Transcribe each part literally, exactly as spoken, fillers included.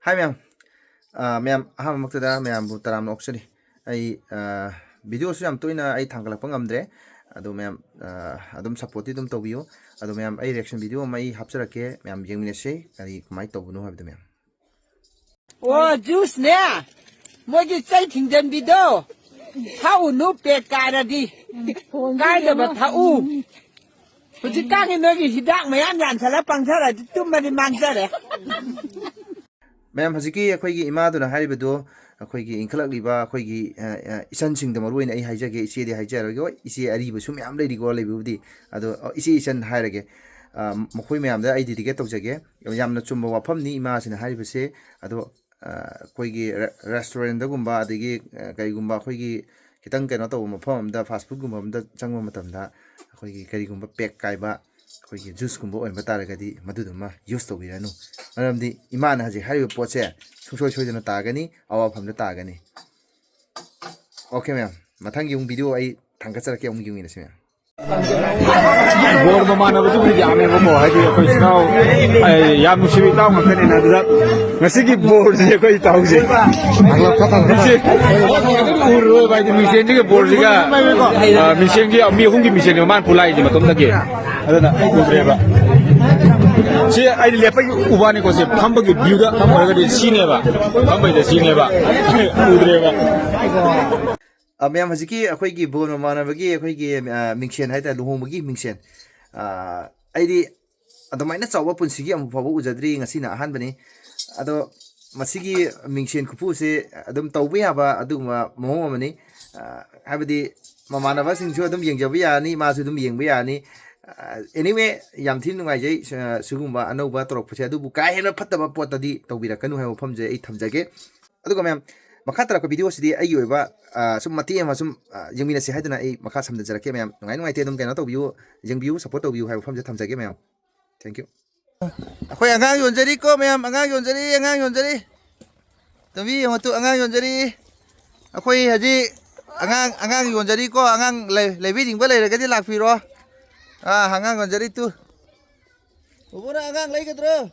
ꯍꯥꯏ ꯃꯌꯥꯝ꯫ ꯑ, ꯃꯌꯥꯝ, ꯑꯍꯥꯟꯕꯃꯛꯇꯗ ꯃꯌꯥꯝꯕꯨ ꯇꯔꯥꯝꯅ ꯑꯣꯛꯆꯔꯤ꯫ ꯑꯩ, ꯑ, videoꯁꯨ ꯌꯥꯝ ꯇꯣꯏꯅ ꯑꯩ ꯊꯥꯡꯒꯠꯂꯛꯄ ꯉꯝꯗ꯭ꯔꯦ꯫ ꯑꯗꯣ ꯃꯌꯥꯝ, ꯑ, ꯑꯗꯨꯝ supportꯇꯤ ꯑꯗꯨꯝ ꯇꯧꯕꯤꯌꯨ꯫ ꯑꯗꯣ ꯃꯌꯥꯝ, ꯑꯩ reaction video ꯑꯃ ꯑꯩ ꯍꯥꯞꯆꯔꯛꯀꯦ꯫ ꯃꯌꯥꯝ ꯌꯦꯡꯃꯤꯟꯅꯁꯦ꯫ ꯀꯔꯤ ꯀꯃꯥꯏꯅ ꯇꯧꯕꯅꯣ ꯍꯥꯏꯕꯗꯣ ꯃꯌꯥꯝ꯫ ꯑꯣ, juiceꯅꯦ꯫ ꯃꯣꯏꯒꯤ ꯆꯩ ꯊꯤꯡꯖꯟꯕꯤꯗꯣ꯫ ꯊꯛꯎꯅꯨ, pack ꯀꯥꯏꯔꯗꯤ꯫ ꯀꯥꯏꯗꯕ ꯊꯛꯎ꯫ ꯍꯧꯖꯤꯛꯀꯥꯟꯒꯤ ꯅꯣꯏꯒꯤ ꯍꯤꯗꯥꯛ ꯃꯌꯥꯝ ꯌꯥꯟꯁꯜꯂ ꯄꯪꯊꯔꯗꯤ ꯇꯨꯝꯃꯗꯤ ꯃꯥꯡꯖꯔꯦ꯫ ꯃꯌꯥꯝ, ꯍꯧꯖꯤꯛꯀꯤ ꯑꯩꯈꯣꯏꯒꯤ ꯏꯃꯥꯗꯨꯅ ꯍꯥꯏꯔꯤꯕꯗꯨ, ꯑꯩꯈꯣꯏꯒꯤ ꯏꯟꯈꯠꯂꯛꯂꯤꯕ ꯑꯩꯈꯣꯏꯒꯤ, ꯑ, ꯑ, ꯏꯆꯟꯁꯤꯡꯗ ꯃꯔꯨ ꯑꯣꯏꯅ ꯑꯩ ꯍꯥꯏꯖꯒꯦ, ꯏꯆꯦꯗꯤ ꯍꯥꯏꯖꯔꯔꯣꯏꯒꯦ꯫ ꯍꯣꯏ, ꯏꯆꯦ ꯑꯔꯤꯕꯁꯨ ꯃꯌꯥꯝ ꯂꯩꯔꯤꯀꯣ, ꯂꯩꯕꯕꯨꯗꯤ꯫ ꯑꯗꯣ, ꯑ, ꯏꯆꯦ ꯏꯆꯟ ꯍꯥꯏꯔꯒꯦ꯫ ꯑ, ꯃꯈꯣꯏ ꯃꯌꯥꯝꯗ ꯑꯩ dedicate ꯇꯧꯖꯒꯦ꯫ ꯌꯥꯝꯅ ꯆꯨꯝꯕ ꯋꯥꯐꯝꯅꯤ ꯏꯃꯥꯁꯤꯅ ꯍꯥꯏꯔꯤꯕꯁꯦ꯫ ꯑꯗꯣ, ꯑ, ꯑꯩꯈꯣꯏꯒꯤ ꯔꯦ-, restaurantꯗꯒꯨꯝꯕ, ꯑꯗꯒꯤ, ꯑ, ꯀꯔꯤꯒꯨꯝꯕ ꯑꯩꯈꯣꯏꯒꯤ ꯈꯤꯇꯪ ꯀꯩꯅꯣ ꯇꯧꯕ ꯃꯐꯝ ꯑꯃꯗ, fast foodꯀꯨꯝꯕ ꯑꯃꯗ ꯆꯪꯕ ꯃꯇꯝꯗ, ꯑꯩꯈꯣꯏꯒꯤ ꯀꯔꯤꯒꯨꯝꯕ pack ꯀꯥꯏꯕ, ꯑꯩꯈꯣꯏꯒꯤ juiceꯀꯨꯝꯕ ꯑꯣꯏꯔꯝꯕ ꯇꯥꯔꯒꯗꯤ, ꯃꯗꯨꯗꯨꯃ use ꯇꯧꯕꯤꯔꯅꯨ꯫ ꯃꯔꯝꯗꯤ ꯏꯃꯥꯅ ꯍꯧꯖꯤꯛ ꯍꯥꯏꯔꯤꯕ ꯄꯣꯠꯁꯦ ꯁꯨꯡꯁꯣꯏ ꯁꯣꯏꯗꯅ ꯇꯥꯒꯅꯤ, ꯑꯋꯥꯐꯝꯗ ꯇꯥꯒꯅꯤ꯫ OK ꯃꯌꯥꯝ, ꯃꯊꯪꯒꯤ ꯑꯃꯨꯛ video ꯑꯩ ꯊꯥꯡꯒꯠꯆꯔꯛꯀꯦ, ꯑꯃꯨꯛ ꯌꯦꯡꯃꯤꯟꯅꯁꯤ ꯃꯌꯥꯝ꯫ ꯕꯣꯔ ꯃꯃꯥꯟꯅꯕꯁꯤꯕꯨꯗꯤ ꯌꯥꯝꯃꯦꯕꯀꯣ, ꯍꯥꯏꯗꯤ ꯑꯩꯈꯣꯏ ꯏꯆꯤꯟ ꯏꯅꯥꯎ, ꯑꯩ ꯌꯥꯝ ꯅꯨꯡꯁꯤꯕ ꯏꯇꯥꯎ ꯉꯥꯛꯇꯅꯤꯅ, ꯑꯗꯨꯗ ꯉꯁꯤꯒꯤ ꯕꯣꯔꯁꯦ ꯑꯩꯈꯣꯏ ꯏꯇꯥꯎꯁꯦ ꯃꯤꯡꯁꯦꯟ ꯎꯔꯔꯣꯏꯕ, ꯍꯥꯏꯗꯤ ꯃꯤꯡꯁꯦꯟꯁꯤꯒ ꯕꯣꯔꯁꯤꯒ, ꯑ, ꯃꯤꯡꯁꯦꯟꯒꯤ ꯃꯤ ꯑꯍꯨꯝꯒꯤ ꯃꯤꯡꯁꯦꯟꯅꯦꯕ ꯃꯥꯅ ꯄꯨꯂꯥꯛꯏꯁꯦ ꯃꯇꯣꯝꯗꯒꯤ, ꯑꯗꯨꯅ ꯎꯗ꯭ꯔꯦꯕ꯫ ꯁꯤ ꯑꯩꯗꯤ ꯂꯦꯞꯄꯒꯤ ꯎꯕꯥꯅꯤꯀꯣ, ꯁꯤ ꯐꯝꯕꯒꯤ viewꯗ ꯑꯣꯏꯔꯒꯗꯤ ꯁꯤꯅꯦꯕ, ꯐꯝꯕꯩꯗ ꯁꯤꯅꯦꯕ, ꯎꯗ꯭ꯔꯦꯕ꯫ ꯑ, ꯃꯌꯥꯝ, ꯍꯧꯖꯤꯛꯀꯤ ꯑꯩꯈꯣꯏꯒꯤ ꯕꯣꯔ ꯃꯃꯥꯟꯅꯕꯒꯤ ꯑꯩꯈꯣꯏꯒꯤ, ꯑ, ꯃꯤꯡꯁꯦꯟ ꯍꯥꯏꯇꯥꯔꯦ, ꯂꯨꯍꯣꯡꯕꯒꯤ ꯃꯤꯡꯁꯦꯟ꯫ ꯑ, ꯑꯩꯗꯤ ꯑꯗꯨꯃꯥꯏꯅ ꯆꯥꯎꯕ ꯄꯨꯟꯁꯤꯒꯤ ꯑꯃꯨꯛ ꯐꯥꯎꯕ ꯎꯖꯗ꯭ꯔꯤ, ꯉꯁꯤꯅ ꯑꯍꯥꯟꯕꯅꯤ꯫ ꯑꯗꯣ ꯃꯁꯤꯒꯤ ꯃꯤꯡꯁꯦꯟ ꯈꯨꯐꯨꯁꯦ ꯑꯗꯨꯝ ꯇꯧꯕ ꯌꯥꯕ ꯑꯗꯨꯒꯨꯝꯕ ꯃꯑꯣꯡ ꯑꯃꯅꯤ꯫ ꯑ, ꯍꯥꯏꯕꯗꯤ ꯃꯃꯥꯟꯅꯕꯁꯤꯡꯁꯨ ꯑꯗꯨꯝ ꯌꯦꯡꯖꯕ ꯌꯥꯔꯅꯤ, ꯃꯥꯁꯨ ꯑꯗꯨꯝ ꯌꯦꯡꯕ ꯌꯥꯔꯅꯤ꯫ ꯑ, anyway, ꯌꯥꯝ ꯊꯤꯅ ꯅꯨꯡꯉꯥꯏꯖꯩ, ꯑ, ꯁꯤꯒꯨꯝꯕ ꯑꯅꯧꯕ ꯇꯧꯔꯛꯄꯁꯦ, ꯑꯗꯨꯕꯨ ꯀꯥ ꯍꯦꯟꯅ ꯐꯠꯇꯕ ꯄꯣꯠꯇꯗꯤ ꯇꯧꯕꯤꯔꯛꯀꯅꯨ ꯍꯥꯏꯕ ꯋꯥꯐꯝꯁꯦ ꯑꯩ ꯊꯝꯖꯒꯦ꯫ ꯑꯗꯨꯒ ꯃꯌꯥꯝ, ꯃꯈꯥ ꯇꯥꯔꯛꯄ videoꯁꯤꯗꯤ ꯑꯩꯒꯤ ꯑꯣꯏꯕ, ꯑ, ꯁꯨꯝ ꯃꯇꯦꯛ ꯑꯃ ꯁꯨꯝ, ꯑ, ꯌꯦꯡꯃꯤꯟꯅꯁꯤ ꯍꯥꯏꯗꯨꯅ ꯑꯩ ꯃꯈꯥ ꯁꯝꯊꯖꯔꯛꯀꯦ ꯃꯌꯥꯝ꯫ ꯅꯨꯡꯉꯥꯏ ꯅꯨꯡꯉꯥꯏꯇꯦ ꯑꯗꯨꯝ ꯀꯩꯅꯣ ꯇꯧꯕꯤꯌꯨ, ꯌꯦꯡꯕꯤꯌꯨ, support ꯇꯧꯕꯤꯌꯨ ꯍꯥꯏꯕ ꯋꯥꯐꯝꯁꯦ ꯊꯝꯖꯒꯦ ꯃꯌꯥꯝ꯫ Thank you꯫ ꯑꯩꯈꯣꯏ ꯑꯉꯥꯡ ꯌꯣꯟꯖꯔꯤꯀꯣ ꯃꯌꯥꯝ, ꯑꯉꯥꯡ ꯌꯣꯟꯖꯔꯤ, ꯑꯉꯥꯡ ꯌꯣꯟꯖꯔꯤ꯫ ꯇꯣꯝꯕꯤ ꯌꯦꯡꯉꯨ ꯇꯨ, ꯑꯉꯥꯡ ꯌꯣꯟꯖꯔꯤ꯫ ꯑꯩꯈꯣꯏ ꯍꯧꯖꯤꯛ ꯑꯉꯥꯡ, ꯑꯉꯥꯡ ꯌꯣꯟꯖꯔꯤꯀꯣ, ꯑꯉꯥꯡ ꯂꯩ-, ꯂꯩꯕꯤꯅꯤꯡꯕ ꯂꯩꯔꯒꯗꯤ ꯂꯥꯛꯄꯤꯔꯣ꯫ ꯑꯥ, ꯑꯉꯥꯡ ꯌꯣꯟꯖꯔꯤ ꯇꯨ꯫ ꯕꯨꯕꯣꯅ ꯑꯉꯥꯡ ꯂꯩꯒꯗ꯭ꯔꯣ?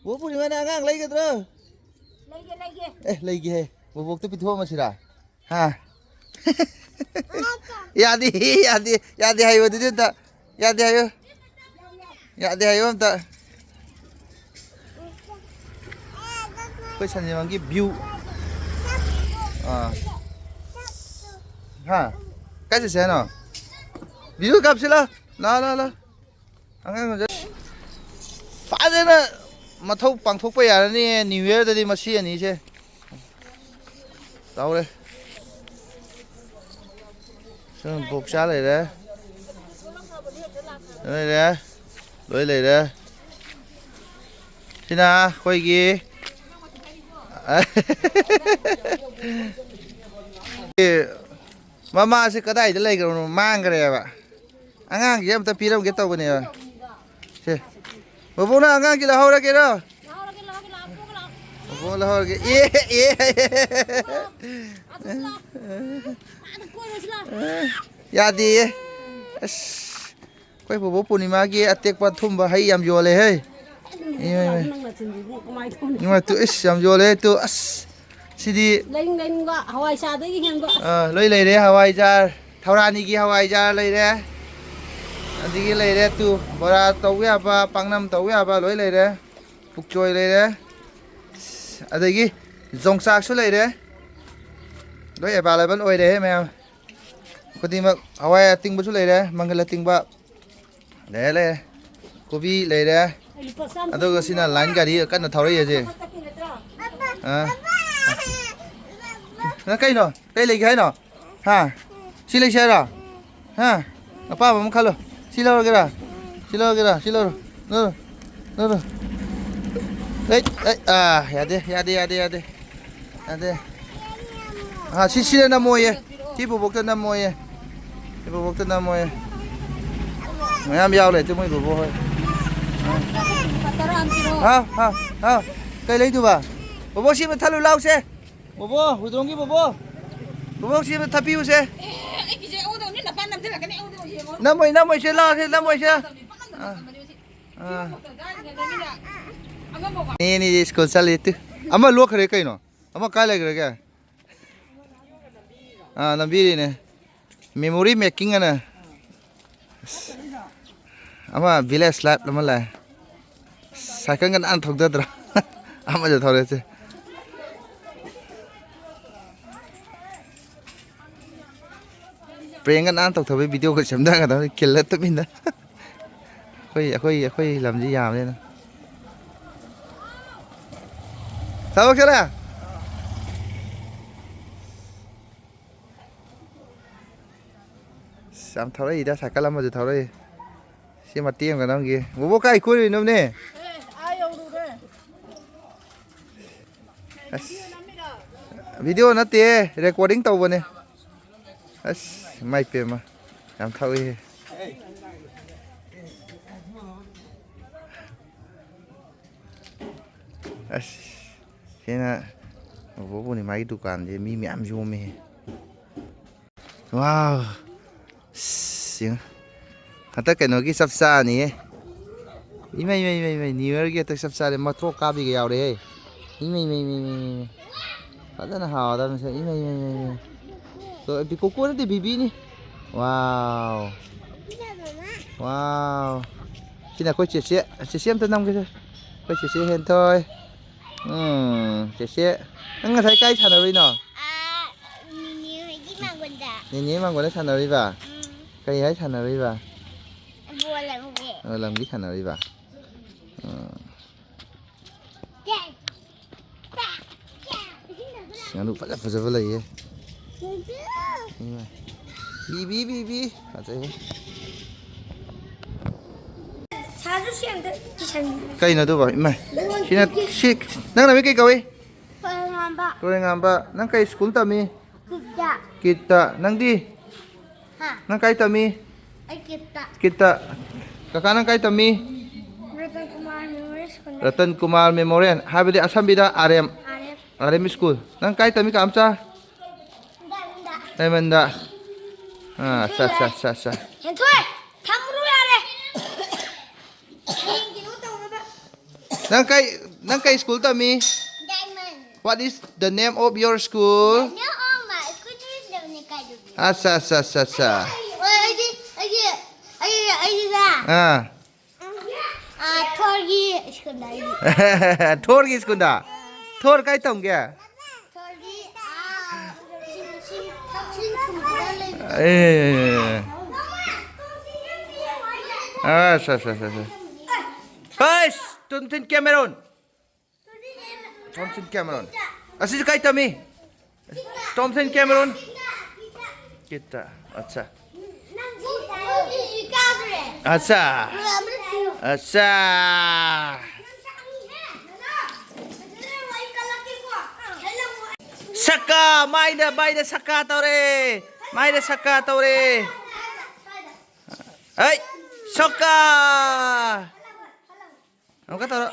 ꯕꯣ ꯄꯨꯔꯅꯤꯃꯥꯅ ꯑꯉꯥꯡ ꯂꯩꯒꯗ꯭ꯔꯣ? ꯂꯩꯒꯦ, ꯂꯩꯒꯦ꯫ ꯑꯦ, ꯂꯩꯒꯦ ꯍꯥꯏ꯫ ꯕꯣꯕꯣꯛꯇ ꯄꯤꯊꯣꯛꯑꯝꯃꯁꯤꯔꯥ? ꯍꯥ? ꯌꯥꯗꯦ, ꯌꯥꯗꯦ, ꯌꯥꯗꯦ ꯍꯥꯏꯌꯣ ꯑꯗꯨꯗꯤ ꯑꯝꯇ꯫ ꯌꯥꯗꯦ ꯍꯥꯏꯌꯣ꯫ ꯌꯥꯗꯦ ꯍꯥꯏꯌꯣ ꯑꯝꯇ꯫ ꯑꯩꯈꯣꯏ ꯁꯟꯖꯦꯟꯕꯝꯒꯤ view꯫ ꯑꯥ꯫ ꯍꯥ? ꯀꯥꯏ ꯆꯠꯁꯦ ꯍꯥꯏꯅꯣ? Video ꯀꯥꯞꯁꯤ ꯂꯥꯎ꯫ ꯂꯥꯎ, ꯂꯥꯎ, ꯂꯥꯎ꯫ ꯑꯉꯥꯡ ꯃꯆꯥ ꯐꯖꯅ ꯃꯊꯧ ꯄꯥꯡꯊꯣꯛꯄ ꯌꯥꯔꯅꯤ New Yearꯗꯗꯤ ꯃꯁꯤ ꯑꯅꯤꯁꯦ꯫ ꯇꯧꯔꯦ꯫ ꯁꯨꯝ ꯕꯣꯛ ꯆꯥ ꯂꯩꯔꯦ꯫ ꯂꯩꯔꯦ꯫ ꯂꯣꯏ ꯂꯩꯔꯦ꯫ ꯁꯤꯅ ꯑꯩꯈꯣꯏꯒꯤ ꯃꯃꯥꯁꯦ ꯀꯗꯥꯏꯗ ꯂꯩꯈ꯭ꯔꯕꯅꯣ? ꯃꯥꯡꯈ꯭ꯔꯦꯕ꯫ ꯑꯉꯥꯡꯁꯦ ꯑꯝꯇ ꯄꯤꯔꯝꯒꯦ ꯇꯧꯕꯅꯦꯕ꯫ ꯁꯦ꯫ ꯕꯕꯨꯅ ꯑꯉꯥꯡꯒꯤ ꯂꯧꯍꯧꯔꯒꯦꯔꯣ? ꯂꯧꯍꯧꯔꯒꯦ, ꯂꯧꯍꯧꯔꯒꯦ, ꯂꯥꯛꯑꯣ, ꯄꯨꯔꯒ ꯂꯥꯛꯑꯣ꯫ ꯕꯕꯨ ꯂꯧꯍꯧꯔꯒꯦ꯫ ꯑꯦ, ꯑꯦ, ꯑꯦ꯫ ꯑꯥꯗꯁꯨ ꯂꯥꯛꯑꯣ꯫ ꯑꯥꯗꯁꯨ ꯂꯥꯛꯑꯣ꯫ ꯌꯥꯗꯦꯌꯦ꯫ ꯑꯁ꯫ ꯑꯩꯈꯣꯏ ꯕꯣꯕꯣ ꯄꯨꯔꯅꯤꯃꯥꯒꯤ ꯑꯇꯦꯛꯄ ꯑꯊꯨꯝꯕ ꯍꯩ ꯌꯥꯝ ꯌꯣꯜꯂꯦ ꯍꯦ꯫ ꯏꯃꯥꯏ, ꯏꯃꯥꯏ꯫ ꯅꯪ ꯅꯆꯤꯟꯁꯤꯗꯤ ꯀꯃꯥꯏꯅ ꯇꯧꯅꯤ? ꯏꯃꯥꯏ, ꯇꯨ, ꯏꯁ, ꯌꯥꯝ ꯌꯣꯜꯂꯦ ꯇꯨ꯫ ꯑꯁ꯫ ꯁꯤꯗꯤ ꯂꯩꯅꯤꯡ ꯂꯩꯅꯤꯡꯕ ꯍꯋꯥꯏ ꯆꯥꯗꯒꯤ ꯍꯦꯟꯕ꯫ ꯑꯥ, ꯂꯣꯏ ꯂꯩꯔꯦ꯫ ꯍꯋꯥꯏꯖꯥꯔ, ꯊꯧꯔꯥꯅꯤꯒꯤ ꯍꯋꯥꯏꯖꯥꯔ ꯂꯩꯔꯦ꯫ ꯑꯗꯒꯤ ꯂꯩꯔꯦ ꯇꯨ, ꯕꯣꯔꯥ ꯇꯧꯕ ꯌꯥꯕ, ꯄꯥꯛꯅꯝ ꯇꯧꯕ ꯌꯥꯕ ꯂꯣꯏ ꯂꯩꯔꯦ꯫ ꯄꯨꯛꯆꯣꯏ ꯂꯩꯔꯦ꯫ ꯑꯗꯒꯤ ꯌꯣꯡꯆꯥꯛꯁꯨ ꯂꯩꯔꯦ꯫ ꯂꯣꯏ available ꯑꯣꯏꯔꯦꯍꯦ ꯃꯌꯥꯝ꯫ ꯈꯨꯗꯤꯡꯃꯛ ꯍꯋꯥꯏ ꯑꯇꯤꯡꯕꯁꯨ ꯂꯩꯔꯦ, ꯃꯪꯒꯜ ꯑꯇꯤꯡꯕ꯫ ꯂꯩꯔꯦ, ꯂꯩꯔꯦ꯫ ꯀꯣꯕꯤ ꯂꯩꯔꯦ꯫ ꯑꯗꯨꯒ ꯁꯤꯅ line ꯒꯥꯔꯤ ꯀꯟꯅ ꯊꯧꯔꯛꯏꯁꯦ꯫ ꯑꯥ꯫ ꯅꯪ ꯀꯩꯅꯣ? ꯀꯩ ꯂꯩꯒꯦ ꯍꯥꯏꯅꯣ? ꯍꯥ? ꯁꯤ ꯂꯩꯁꯦ ꯍꯥꯏꯔꯣ? ꯍꯥ? ꯑꯄꯥꯝꯕ ꯑꯃ ꯈꯜꯂꯣ꯫ ꯁꯤ ꯂꯧꯔꯒꯦꯔꯥ? ꯁꯤ ꯂꯧꯔꯒꯦꯔꯥ? ꯁꯤ ꯂꯧꯔꯣ꯫ ꯂꯧꯔꯣ꯫ ꯂꯧꯔꯣ꯫ ꯑꯩ, ꯑꯩ, ꯑꯥ, ꯌꯥꯗꯦ, ꯌꯥꯗꯦ, ꯌꯥꯗꯦ, ꯌꯥꯗꯦ꯫ ꯌꯥꯗꯦ꯫ ꯑꯥ, ꯁꯤ, ꯁꯤꯗ ꯅꯝꯃꯣꯌꯦ꯫ ꯁꯤ ꯕꯣꯕꯣꯛꯇ ꯅꯝꯃꯣꯌꯦ꯫ ꯁꯤ ꯕꯣꯕꯣꯛꯇ ꯅꯝꯃꯣꯌꯦ꯫ ꯃꯌꯥꯝ ꯌꯥꯎ ꯂꯩꯇꯦ ꯃꯣꯏ ꯕꯣꯕꯣ ꯍꯣꯏ꯫ ꯍꯥꯎ, ꯍꯥꯎ, ꯍꯥꯎ꯫ ꯀꯩ ꯂꯩꯗꯨꯕ? ꯕꯣꯕꯣ, ꯁꯤ ꯑꯃ ꯊꯜꯂꯨ ꯂꯥꯎꯁꯦ꯫ ꯕꯣꯕꯣ, ꯍꯨꯏꯗ꯭ꯔꯣꯝꯒꯤ ꯕꯣꯕꯣ꯫ ꯕꯣꯕꯣ, ꯁꯤ ꯑꯃ ꯊꯛꯄꯤꯌꯨꯁꯦ꯫ ꯑꯦ, ꯑꯩꯒꯤꯁꯦ ꯑꯩꯉꯣꯟꯗ ꯑꯣꯏꯅ ꯅꯄꯥ ꯅꯝꯊꯔꯛꯀꯅꯤ, ꯑꯩꯉꯣꯟꯗ ꯑꯣꯏꯅ ꯌꯦꯡꯉꯣ꯫ ꯅꯝꯃꯣꯏ, ꯅꯝꯃꯣꯏꯁꯦ, ꯂꯥꯎꯁꯦ, ꯅꯝꯃꯣꯏꯁꯦ꯫ ꯑꯥ꯫ ꯑꯥ꯫ ꯅꯦꯅꯦꯗꯤ ꯁ꯭ꯀꯨꯜ ꯆꯠꯂꯤ꯫ ꯇꯨ, ꯑꯃ ꯂꯣꯛꯈ꯭ꯔꯦ ꯀꯩꯅꯣ? ꯑꯃ ꯀꯥꯏ ꯂꯩꯈ꯭ꯔꯒꯦ? ꯑꯥ, ꯂꯝꯕꯤꯔꯤꯅꯦ꯫ Memory making ꯑꯅ꯫ ꯑꯃ village life ꯑꯃ ꯂꯥꯛꯑꯦ꯫ ꯁꯥꯏꯀꯜꯒ ꯅꯥꯟꯅ ꯊꯧꯗꯗ꯭ꯔꯣ? ꯑꯃꯁꯨ ꯊꯧꯔꯦꯁꯦ꯫ ꯄ꯭ꯔꯦꯡꯒ ꯅꯥꯟꯅ ꯇꯧꯊꯕꯒꯤ ꯚꯤꯗꯤꯑꯣꯒ ꯁꯦꯝꯊꯒꯗꯕꯅꯤ, ꯈꯤꯜꯂ ꯇꯨꯃꯤꯟꯅ꯫ ꯑꯩꯈꯣꯏ, ꯑꯩꯈꯣꯏ, ꯑꯩꯈꯣꯏ ꯂꯝꯁꯤ ꯌꯥꯝꯕꯅꯤꯅ꯫ ꯊꯕꯛ ꯆꯠꯂꯦ? ꯑꯁ, ꯌꯥꯝ ꯊꯧꯔꯛꯏꯗ, ꯁꯥꯏꯀꯜ ꯑꯃꯁꯨ ꯊꯧꯔꯛꯏ꯫ ꯁꯤ ꯃꯇꯦꯛ ꯑꯃꯒ ꯅꯝꯒꯦ꯫ ꯕꯣꯕꯣ, ꯀꯥꯏ ꯀꯣꯏꯔꯨꯏꯅꯣꯅꯦ? ꯑꯁ, ꯚꯤꯗꯤꯑꯣ ꯅꯠꯇꯦ, ꯔꯦꯀꯣꯔꯗꯤꯡ ꯇꯧꯕꯅꯦ꯫ ꯑꯁ, ꯏꯃꯥꯏ ꯄꯦꯝꯃ, ꯌꯥꯝ ꯊꯧꯏꯍꯦ꯫ ꯑꯁ, ꯁꯤꯅ ꯕꯣꯕꯣꯛ ꯄꯨꯔꯅꯤꯃꯥꯒꯤ ꯗꯨꯀꯥꯟꯁꯦ, ꯃꯤ ꯃꯌꯥꯝ ꯌꯣꯝꯃꯦꯍꯦ꯫ ꯋꯥꯎ꯫ ꯑꯁ, ꯌꯦꯡꯉꯨ꯫ ꯍꯟꯗꯛ ꯀꯩꯅꯣꯒꯤ ꯆꯞ ꯆꯥꯅꯤꯍꯦ꯫ ꯏꯃꯩ, ꯏꯃꯩ, ꯏꯃꯩ, ꯏꯃꯩ, New Yearꯒꯤ ꯍꯟꯗꯛ ꯆꯞ ꯆꯥꯔꯦ꯫ ꯃꯇ꯭ꯔꯣꯛ ꯀꯥꯕꯤꯒ ꯌꯥꯎꯔꯦꯍꯦ꯫ ꯏꯃꯩ, ꯏꯃꯩ, ꯏꯃꯩ, ꯏꯃꯩ, ꯏꯃꯩ꯫ ꯐꯖꯅ ꯍꯥꯎꯔꯗꯕꯅꯤ ꯁꯦ꯫ ꯏꯃꯩ, ꯏꯃꯩ, ꯏꯃꯩ, ꯏꯃꯩ꯫ ꯇꯣ, ꯕꯤ-, ꯀꯣꯀꯣ ꯅꯠꯇꯦ, ꯕꯤꯕꯤꯅꯤ꯫ ꯋꯥꯎ꯫ ꯋꯥꯎ꯫ ꯁꯤꯅ ꯑꯩꯈꯣꯏ ꯆꯦꯆꯦ꯫ ꯆꯦꯆꯦ ꯑꯝꯇ ꯅꯝꯒꯦꯁꯦ꯫ ꯑꯩꯈꯣꯏ ꯆꯦꯆꯦ ꯍꯦꯟꯊꯣꯏ꯫ ꯎꯝ, ꯆꯦꯆꯦ꯫ ꯅꯪ ꯉꯁꯥꯏ ꯀꯥꯏ ꯁꯥꯟꯅꯔꯨꯏꯅꯣ? ꯑꯥ, ꯅꯦꯅꯦ ꯍꯣꯏꯒꯤ ꯃꯥꯡꯒꯣꯟꯗ꯫ ꯅꯦꯅꯦ ꯃꯥꯡꯒꯣꯟꯗ ꯁꯥꯟꯅꯔꯨꯏꯕ? ꯎꯝ꯫ ꯀꯩ ꯍꯥꯏ ꯁꯥꯟꯅꯔꯨꯏꯕ? ꯕꯣꯜ ꯂꯪꯒꯦ꯫ ꯑ, ꯂꯪꯕꯤ ꯁꯥꯟꯅꯔꯨꯏꯕ? ꯎꯝ꯫ ꯆꯦ, ꯆꯦ, ꯆꯦ꯫ ꯉꯥꯅꯨ ꯐꯖ ꯐꯖꯕ ꯂꯩꯌꯦ꯫ ꯏꯃꯥ꯫ ꯕꯤꯕꯤ, ꯕꯤꯕꯤ꯫ ꯐꯖꯩꯍꯦ꯫ ꯁꯥꯁꯨ ꯁꯤ ꯑꯝꯇ ꯀꯤꯁꯟꯕꯤꯌꯨ꯫ ꯀꯩꯅꯣ ꯑꯗꯨꯕꯣ? ꯏꯃꯥ꯫ ꯁꯤꯅ, ꯁꯤ, ꯅꯪ ꯅꯃꯤꯡ ꯀꯩ ꯀꯧꯏ? ꯇꯨꯔꯦꯜꯉꯥꯝꯕ꯫ ꯇꯨꯔꯦꯜꯉꯥꯝꯕ꯫ ꯅꯪ ꯀꯩ ꯁ꯭ꯀꯨꯜ ꯇꯝꯃꯤ? ꯀꯤꯠꯇ꯫ ꯀꯤꯠꯇ꯫ ꯅꯪꯗꯤ? ꯍꯥ? ꯅꯪ ꯀꯥꯏ ꯇꯝꯃꯤ? ꯑꯩ ꯀꯤꯠꯇ꯫ ꯀꯤꯠꯇ꯫ ꯀꯀꯥ, ꯅꯪ ꯀꯥꯏ ꯇꯝꯃꯤ? ꯔꯇꯟ ꯀꯨꯃꯥꯔ ꯃꯦꯃꯣꯔꯤꯌꯦꯜ ꯁ꯭ꯀꯨꯜꯗ꯫ ꯔꯇꯟ ꯀꯨꯃꯥꯔ ꯃꯦꯃꯣꯔꯤꯌꯦꯜ ꯍꯥꯏꯕꯗꯤ ꯑꯁꯝꯕꯤꯗ R M? R M. R M school. ꯅꯪ ꯀꯥꯏ ꯇꯝꯃꯤ, ꯀꯥꯝꯆꯥ? ꯗꯥꯏꯃꯟꯗ꯫ ꯗꯥꯏꯃꯟꯗ꯫ ꯑꯥ, ꯑꯠꯆꯥ, ꯑꯠꯆꯥ, ꯑꯠꯆꯥ, ꯑꯠꯆꯥ꯫ ꯍꯦꯟꯊꯣꯏ, ꯊꯝꯃꯨꯔꯣ ꯌꯥꯔꯦ꯫ ꯍꯌꯦꯡ ꯀꯩꯅꯣ ꯇꯧꯅꯕ꯫ ꯅꯪ ꯀꯩ ꯅꯪ ꯀꯩ ꯁ꯭ꯀꯨꯜ ꯇꯝꯃꯤ? Diamond. What is the name of your school? No, oh my, could you tell me ꯀꯥꯏꯗꯒꯤ? ꯑꯠꯆꯥ, ꯑꯠꯆꯥ, ꯑꯠꯆꯥ, ꯑꯠꯆꯥ. ꯑꯣ, ꯑꯩꯗꯤ, ꯑꯩꯗꯤ, ꯑꯩꯗꯤ, ꯑꯩꯗꯤꯅꯦ, ꯑꯥ. ꯑꯥ, ꯊꯣꯔꯒꯤ ꯁ꯭ꯀꯨꯜꯗ ꯑꯩꯗꯤ. ꯊꯣꯔꯒꯤ ꯁ꯭ꯀꯨꯜꯗ? ꯊꯣꯔ ꯀꯥꯏ ꯇꯝꯒꯦ? ꯊꯣꯔꯒꯤ, ꯑꯥ, ꯁꯤ, ꯁꯤ, ꯁꯤ ꯈꯨꯟꯗ ꯂꯩꯕꯗꯣ. ꯑꯦ. ꯑꯠꯆꯥ, ꯑꯠꯆꯥ, ꯑꯠꯆꯥ, ꯑꯠꯆꯥ. ꯍꯩꯁ! ꯇꯣꯝꯊꯤꯟ ꯀꯦꯃꯦꯔꯣꯟ. ꯇꯣꯝꯊꯤꯟ ꯀꯦꯃꯦꯔꯣꯟ. ꯑꯁꯤꯁꯨ ꯀꯥꯏ ꯇꯝꯃꯤ? ꯇꯣꯝꯊꯤꯟ ꯀꯦꯃꯦꯔꯣꯟ. ꯀꯤꯠꯇ. ꯑꯠꯆꯥ. ꯑꯠꯆꯥ. ꯑꯠꯆꯥ. ꯁꯛꯀꯥ! ꯃꯥꯏꯗ, ꯃꯥꯏꯗ ꯁꯛꯀꯥ ꯇꯧꯔꯦ! ꯃꯥꯏꯗ ꯁꯛꯀꯥ ꯇꯧꯔꯦ! ꯍꯩ! ꯁꯛꯀꯥ! ꯑꯃꯨꯛꯀ ꯇꯧꯔꯣ꯫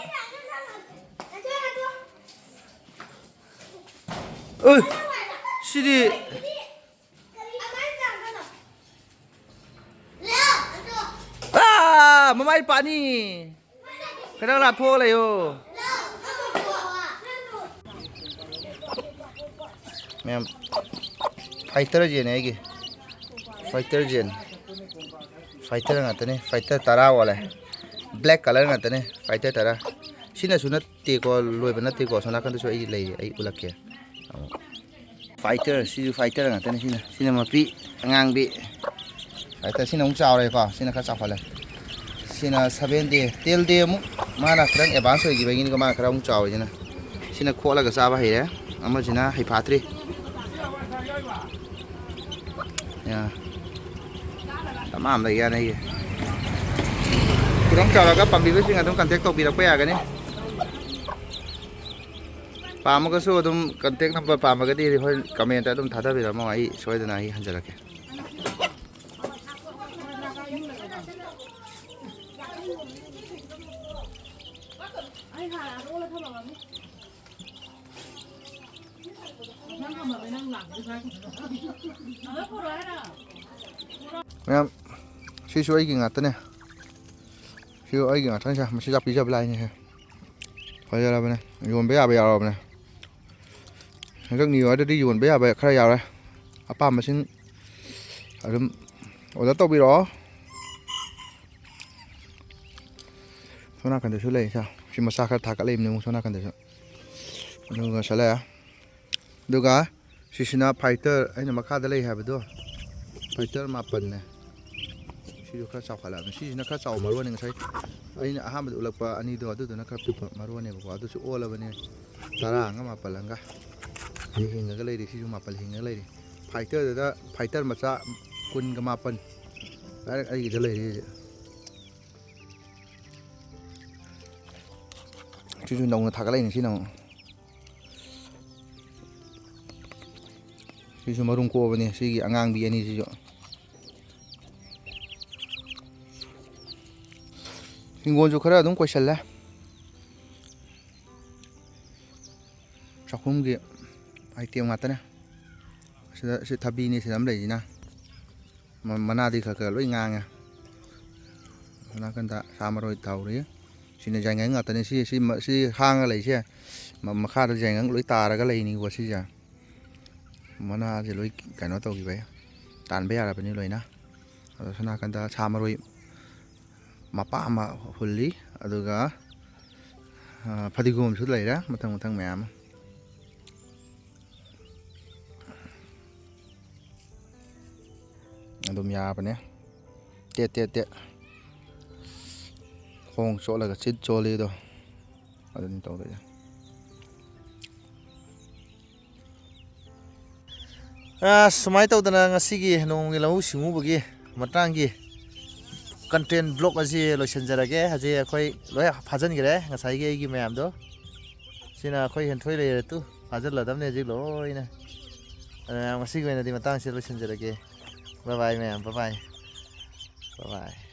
ꯎꯏ, ꯁꯤꯗꯤ꯫ ꯑꯥ, ꯃꯃꯥꯏ ꯄꯥꯅꯤ꯫ ꯈꯤꯇꯪ ꯂꯥꯞꯊꯣꯛꯑ ꯂꯩꯌꯣ꯫ ꯃꯌꯥꯝ, fighter ꯖꯦꯟꯅꯦ ꯑꯩꯒꯤ꯫ Fighter ꯖꯦꯟ꯫ Fighter ꯉꯥꯛꯇꯅꯦ꯫ Fighter ꯇꯔꯥ ꯑꯣꯜꯂꯦ꯫ Black color ꯉꯥꯛꯇꯅꯦ꯫ Fighter ꯇꯔꯥ꯫ ꯁꯤꯅꯁꯨ ꯅꯠꯇꯦꯀꯣ, ꯂꯣꯏꯕ ꯅꯠꯇꯦꯀꯣ꯫ ꯑꯁꯣꯝ ꯅꯥꯀꯟꯗꯁꯨ ꯑꯩ ꯂꯩꯔꯤ, ꯑꯩ ꯎꯠꯂꯛꯀꯦ꯫ ꯑꯃꯨꯛ꯫ Fighter, ꯁꯤꯁꯨ fighter ꯉꯥꯛꯇꯅꯦ꯫ ꯁꯤꯅ, ꯁꯤꯅ ꯃꯄꯤ ꯑꯉꯥꯡꯕꯤ꯫ Fighter ꯁꯤꯅ ꯑꯃꯨꯛ ꯆꯥꯎꯔꯦꯀꯣ꯫ ꯁꯤꯅ ꯈꯔ ꯆꯥꯎꯈꯠꯂꯦ꯫ ꯁꯤꯅ seven day, ten day ꯑꯃꯨꯛ ꯃꯥꯅ ꯈꯤꯇꯪ advance ꯑꯣꯏꯈꯤꯕꯒꯤꯅꯤꯀꯣ, ꯃꯥꯅ ꯈꯔ ꯑꯃꯨꯛ ꯆꯥꯎꯔꯤꯁꯤꯅ꯫ ꯁꯤꯅ ꯈꯣꯠꯂꯒ ꯆꯥꯕ ꯍꯩꯔꯦ꯫ ꯑꯃꯁꯤꯅ ꯍꯩꯐꯥꯠꯇ꯭ꯔꯤ꯫ ꯌꯥ꯫ ꯗꯃꯥ ꯑꯃ ꯂꯩ ꯌꯥꯅꯤ ꯑꯩꯒꯤ꯫ ꯈꯨꯗꯣꯡ ꯆꯥꯎꯔꯒ ꯄꯥꯝꯕꯤꯕꯁꯤꯡ ꯑꯗꯨꯝ contact ꯇꯧꯕꯤꯔꯛꯄ ꯌꯥꯒꯅꯤ꯫ ꯄꯥꯝꯃꯒꯁꯨ ꯑꯗꯨꯝ contact number ꯄꯥꯝꯃꯒꯗꯤ ꯍꯣꯔꯦꯟ comment ꯑꯗꯨꯝ ꯊꯥꯗꯕꯤꯔꯝꯃꯣ, ꯑꯩ ꯁꯣꯏꯗꯅ ꯑꯩ ꯍꯟꯖꯔꯛꯀꯦ꯫ ꯃꯌꯥꯝ, ꯁꯤꯁꯨ ꯑꯩꯒꯤ ꯉꯥꯛꯇꯅꯦ꯫ ꯁꯤꯁꯨ ꯑꯩꯒꯤ ꯉꯥꯛꯇꯅꯦ꯫ ꯁꯦ, ꯃꯆꯤꯟꯖꯥꯛ ꯄꯤꯖꯕ ꯂꯥꯛꯏꯅꯦ ꯁꯦ꯫ ꯐꯖꯔꯕꯅꯦ, ꯌꯣꯟꯕ ꯌꯥꯕ ꯌꯥꯎꯔꯕꯅꯦ꯫ ꯍꯟꯗꯛ ꯅ꯭ꯌꯨ ꯌꯔꯗꯗꯤ ꯌꯣꯟꯕ ꯌꯥꯕ ꯈꯔ ꯌꯥꯎꯔꯦ꯫ ꯑꯄꯥꯝꯕꯁꯤꯡ ꯑꯗꯨꯝ ꯑꯣꯔꯗꯔ ꯇꯧꯕꯤꯔꯛꯑꯣ꯫ ꯁꯣꯝ ꯅꯥꯀꯟꯗꯁꯨ ꯂꯩ ꯁꯥ꯫ ꯁꯤ ꯃꯆꯥ ꯈꯔ ꯊꯥꯒꯠꯂꯛꯏꯕꯅꯦ ꯑꯃꯨꯛ ꯁꯣꯝ ꯅꯥꯀꯟꯗꯁꯨ꯫ ꯑꯗꯨꯒ ꯁꯤꯂꯦ꯫ ꯑꯗꯨꯒ ꯁꯤꯁꯤꯅ ꯐꯥꯏꯇꯔ, ꯑꯩꯅ ꯃꯈꯥꯗ ꯂꯩ ꯍꯥꯏꯕꯗꯣ, ꯐꯥꯏꯇꯔ ꯃꯥꯄꯟꯅꯦ꯫ ꯁꯤꯁꯨ ꯈꯔ ꯆꯥꯎꯈꯠꯂꯛꯑꯕꯅꯤ꯫ ꯁꯤꯁꯤꯅ ꯈꯔ ꯆꯥꯎꯕ ꯃꯔꯣꯟꯅꯤ꯫ ꯉꯁꯥꯏ ꯑꯩꯅ ꯑꯍꯥꯟꯕꯗ ꯎꯠꯂꯛꯄ ꯑꯅꯤꯗꯣ, ꯑꯗꯨꯗꯨꯅ ꯈꯔ ꯄꯤꯛꯄ ꯃꯔꯣꯟꯅꯦꯕꯀꯣ꯫ ꯑꯗꯨꯁꯨ ꯑꯣꯜꯂꯕꯅꯦ꯫ ꯇꯔꯥ ꯑꯃꯒ ꯃꯥꯄꯜ ꯑꯃꯒ꯫ ꯁꯤ ꯍꯤꯡꯉꯒ ꯂꯩꯔꯤ꯫ ꯁꯤꯁꯨ ꯃꯥꯄꯜ ꯍꯤꯡꯉꯒ ꯂꯩꯔꯤ꯫ ꯐꯥꯏꯇꯔꯗꯨꯗ ꯐꯥꯏꯇꯔ ꯃꯆꯥ ꯀꯨꯟꯒ ꯃꯥꯄꯜ꯫ ꯗꯥꯏꯔꯦꯛ ꯑꯩꯒꯤꯗ ꯂꯩꯔꯤ ꯍꯧꯖꯤꯛ꯫ ꯁꯤꯁꯨ ꯅꯧꯅ ꯊꯥꯒꯠꯂꯛꯏꯅꯤ꯫ ꯁꯤꯅ ꯑꯃꯨꯛ, ꯁꯤꯁꯨ ꯃꯔꯨꯝ ꯀꯣꯛꯑꯕꯅꯤ, ꯁꯤꯒꯤ ꯑꯉꯥꯡꯕꯤ ꯑꯅꯤꯁꯤꯁꯨ꯫ ꯍꯤꯡꯒꯣꯜꯁꯨ ꯈꯔ ꯑꯗꯨꯝ ꯀꯣꯏꯁꯜꯂꯦ꯫ ꯆꯥꯛꯈꯨꯝꯒꯤ ꯑꯥꯏꯇꯦꯝ ꯉꯥꯛꯇꯅꯦ꯫ ꯁꯤꯗ, ꯁꯤ ꯊꯕꯤꯅꯤ ꯁꯤꯗ ꯑꯃ ꯂꯩꯁꯤꯅ꯫ ꯃ-, ꯃꯅꯥꯗꯤ ꯈꯔ ꯈꯔ ꯂꯣꯏ ꯉꯥꯡꯉꯦ꯫ ꯑꯁꯣꯝ ꯅꯥꯀꯟꯗ ꯁꯥ ꯃꯔꯣꯏ ꯇꯧꯔꯤ꯫ ꯁꯤꯅ ꯌꯥꯏꯉꯪ ꯉꯥꯛꯇꯅꯤ꯫ ꯁꯤ, ꯁꯤ ꯃ-, ꯁꯤ ꯍꯥꯡꯉ ꯂꯩꯁꯦ꯫ ꯃ-, ꯃꯈꯥꯗ ꯌꯥꯏꯉꯪ ꯂꯣꯏ ꯇꯥꯔꯒ ꯂꯩꯅꯤꯀꯣ ꯁꯤꯁꯦ꯫ ꯃꯅꯥꯁꯦ ꯂꯣꯏ ꯀꯩꯅꯣ ꯇꯧꯈꯤꯕꯩ꯫ ꯇꯥꯟꯕ ꯌꯥꯔꯕꯅꯤ ꯂꯣꯏꯅ꯫ ꯑꯗꯣ ꯁꯣꯝ ꯅꯥꯀꯟꯗ ꯁꯥ ꯃꯔꯣꯏ ꯃꯄꯥ ꯑꯃ ꯍꯨꯜꯂꯤ꯫ ꯑꯗꯨꯒ, ꯑ, ꯐꯗꯤꯒꯣꯝꯁꯨ ꯂꯩꯔꯦ ꯃꯊꯪ ꯃꯊꯪ ꯃꯌꯥꯝ ꯑꯃ꯫ ꯑꯗꯨꯝ ꯌꯥꯕꯅꯦ꯫ ꯇꯦꯠ ꯇꯦꯠ ꯇꯦꯠ꯫ ꯈꯣꯡ ꯆꯣꯠꯂꯒ ꯆꯤꯠ ꯆꯣꯜꯂꯤꯗꯣ꯫ ꯑꯗꯨꯅꯤ ꯇꯧꯗꯣꯏꯁꯦ꯫ ꯑ, ꯁꯨꯃꯥꯏꯅ ꯇꯧꯗꯅ ꯉꯁꯤꯒꯤ ꯅꯣꯡꯃꯒꯤ ꯂꯧꯎ ꯁꯤꯡꯎꯕꯒꯤ ꯃꯇꯥꯡꯒꯤ content vlog ꯑꯁꯤ ꯂꯣꯏꯁꯤꯟꯖꯔꯒꯦ꯫ ꯍꯧꯖꯤꯛ ꯑꯩꯈꯣꯏ ꯂꯣꯏ ꯐꯥꯖꯤꯟꯈ꯭ꯔꯦ ꯉꯁꯥꯏꯒꯤ ꯑꯩꯒꯤ ꯃꯌꯥꯝꯗꯣ꯫ ꯁꯤꯅ ꯑꯩꯈꯣꯏ ꯍꯦꯟꯊꯣꯏ ꯂꯩꯔꯦ ꯇꯨ꯫ ꯐꯥꯖꯤꯜꯂꯗꯕꯅꯦ ꯍꯧꯖꯤꯛ ꯂꯣꯏꯅ꯫ ꯑꯗꯨꯅ ꯉꯁꯤꯒꯤ ꯑꯣꯏꯅꯗꯤ ꯃꯇꯥꯡꯁꯤꯗ ꯂꯣꯏꯁꯤꯟꯖꯔꯒꯦ꯫ Bye bye ꯃꯌꯥꯝ, bye bye꯫ Bye bye꯫